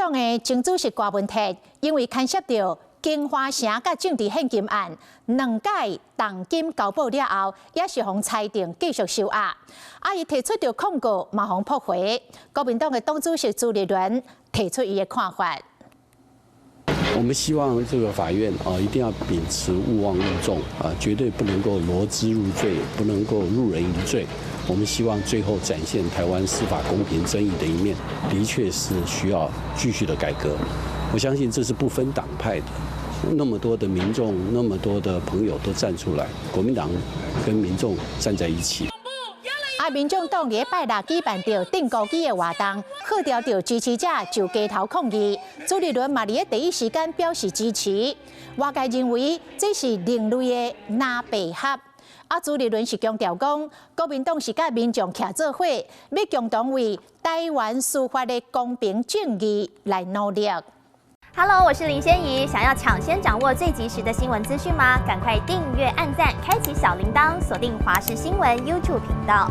黨的前主席柯文哲，因為牽涉著京華城佮政治獻金案，兩屆重金交保了後，也是予裁定繼續收押。啊，伊提出著控告，嘛予駁回。國民黨的黨主席朱立倫提出伊的看法。我們希望這個法院啊，一定要秉持勿忘勿縱啊，絕對不能夠羅織入罪，不能夠入人於罪。我們希望最後展現台灣司法公平正義的一面，的確是需要繼續的改革。我相信這是不分黨派的，那麼多的民眾，那麼多的朋友都站出來，國民黨跟民眾站在一起。啊，民眾黨佇拜六舉辦著釘孤枝的活動，號召著支持者上街頭抗議。朱立倫嘛佇第一時間表示支持。外界認為這是另類的藍白合。啊，朱立倫是強調講，國民黨是佮民眾徛做伙，欲共同為台灣司法的公平正義來努力。 Hello，我是林仙怡，想要搶先掌握最及時的新聞資訊嗎？趕快訂閱、按讚、開啟小鈴鐺，鎖定華視新聞 YouTube 頻道。